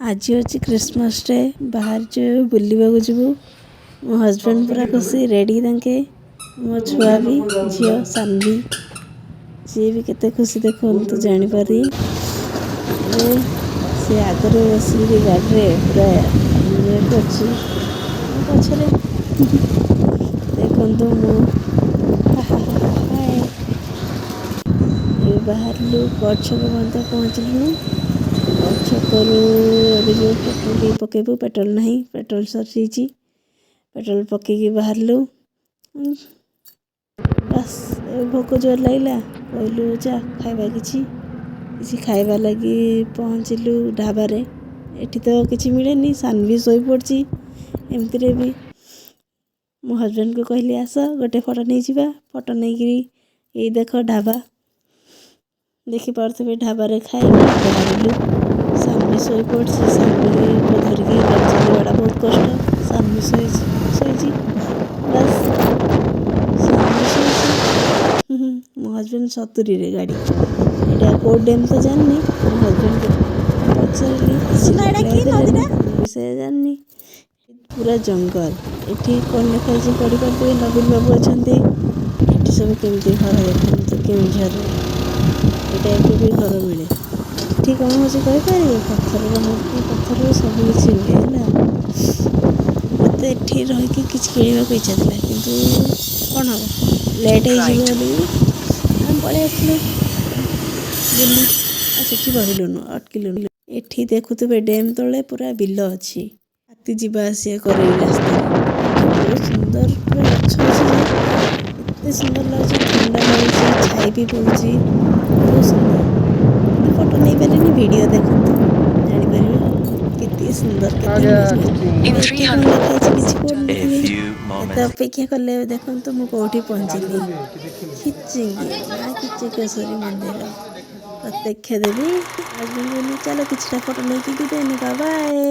ଆଜି ହେଉଛି Christmas day. ବାହାରିଛୁ ବୁଲିବାକୁ ଯିବୁ। ମୋ ହଜବେଣ୍ଡ ପୁରା ଖୁସି, ରେଡ଼ି ତାଙ୍କେ। ମୋ ଛୁଆ ବି, ଝିଅ ସାନ୍ଭି, ସିଏ ବି କେତେ ଖୁସି ଦେଖନ୍ତୁ ଜାଣିପାରି। ଏବେ ସେ ଆଗରେ ବସିକିରି ଗାଡ଼ିରେ ପୁରା ଏନ୍ଜୟ କରୁଛି, ମୁଁ ପଛରେ। ଦେଖନ୍ତୁ ମୁଁ ହାଏ। ଏବେ ବାହାରିଲୁ, କୋର୍ଟ ଛକ ପର୍ଯ୍ୟନ୍ତ ପହଞ୍ଚିଲୁଣୁ। କୋର୍ଟ ଛକରୁ ଏବେ ଯେଉଁ ପେଟ୍ରୋଲ ଟିକେ ପକେଇବୁ, ପେଟ୍ରୋଲ ନାହିଁ, ପେଟ୍ରୋଲ ସରିଯାଇଛି। ପେଟ୍ରୋଲ ପକେଇକି ବାହାରିଲୁ। ବାସ୍, ଏବେ ଭୋକ ଜୋର ଲାଗିଲା। କହିଲୁ ଯା ଖାଇବା କିଛି। କିଛି ଖାଇବା ଲାଗି ପହଞ୍ଚିଲୁ ଢାବାରେ। ଏଠି ତ କିଛି ମିଳେନି। ସାନ୍ଭି ଶୋଇପଡ଼ିଛି ଏମିତିରେ ବି। ମୋ ହଜବେଣ୍ଡକୁ କହିଲି, ଆସ ଗୋଟେ ଫଟୋ ନେଇଯିବା। ଫଟୋ ନେଇକିରି ଏଇ ଦେଖ ଢାବା ଦେଖିପାରୁଥିବେ। ଢାବାରେ ଖାଇକି ବାହାରିଲୁ। ସାନ୍ଭି ଶୋଇପଡ଼ିଛି। ସାନ୍ଭିକୁ ଧରିକି ଗାଡ଼ି ଚଲେଇବାଟା ବହୁତ କଷ୍ଟ। ସାନ୍ଭି ଶୋଇଛି, ଶୋଇଛି, ବାସ୍ ସାନ୍ଭି ଶୋଇଛି। ମୋ ହଜବେଣ୍ଡ 70ରେ ଗାଡ଼ି। ଏଇଟା କେଉଁ ଡ୍ୟାମ୍ ତ ଜାଣିନି। ମୋ ହଜବେଣ୍ଡକୁ ପଚାରିଲି, ସେ ଏଇଟା ରିପ୍ଲାଏ କି ଦେଲେନି। ନଦୀଟା? ମୁଁ ବି ସେୟା ଜାଣିନି। ପୁରା ଜଙ୍ଗଲ। ଏଠି କ'ଣ ଲେଖା ହେଇଛି ପଢ଼ିପାରୁଥିବେ। ନବୀନ ବାବୁ ଅଛନ୍ତି। ଏଠି ସବୁ କେମିତି ଘର ଦେଖନ୍ତୁ। କେଉଁଝରରେ ଏ ଟାଇପ୍ର ବି ଘର ମିଳେ। ଏଠି କ'ଣ ହେଉଛି କହିପାରିବେ? ପଥରର ମୂର୍ତ୍ତି, ପଥରର ସବୁ କିଛି ହୁଏ ହେଲା। ମୋତେ ଏଠି ରହିକି କିଛି କିଣିବାକୁ ଇଚ୍ଛା ଥିଲା, କିନ୍ତୁ କ'ଣ ହେବ, ଲେଟ୍ ହେଇଯିବ ବୋଲି ଆମେ ପଳେଇ ଆସିଲୁ ବୁଲି ଆଉ ସେଠି ରହିଲୁନୁ, ଅଟକିଲୁନୁ। ଏଠି ଦେଖୁଥିବେ, ଡ୍ୟାମ୍ ତଳେ ପୁରା ବିଲ ଅଛି। ହାତୀ ଯିବା ଆସିବା କରେ ଏଇ ରାସ୍ତାରେ। ଏଠି ବହୁତ ସୁନ୍ଦର ପୁରା ଗଛ ଅଛି ଯେ ଏତେ ସୁନ୍ଦର ଲାଗୁଛି, ଥଣ୍ଡା ଲାଗୁଛି, ଛାଇ ବି ପଡ଼ୁଛି, ବହୁତ ସୁନ୍ଦର। କିନ୍ତୁ ଫଟୋ ନେଇପାରିଲିନି। ଭିଡ଼ିଓ ଦେଖନ୍ତୁ, ଜାଣିପାରିବେ କେତେ ସୁନ୍ଦର, କେତେ ମସ୍ତ। In ଏଠି କ'ଣ 300 ଲେଖା ହେଇଛି କିଛି A ପଢ଼ୁନଥିବେ। few ଏତେ moments ଅପେକ୍ଷା କଲେ। ଦେଖନ୍ତୁ ମୁଁ କେଉଁଠି ପହଞ୍ଚିଲି, ଖିଚିଙ୍ଗି ମା କିଚକେଶ୍ୱରୀ ମନ୍ଦିର। ପ୍ରତ୍ୟକ୍ଷ ଦେବୀ। ହଜବେଣ୍ଡ କହିଲି, ଚାଲ କିଛିଟା ଫଟୋ ନେଇକି ବିଦାୟ ନେବା, ବାଏ।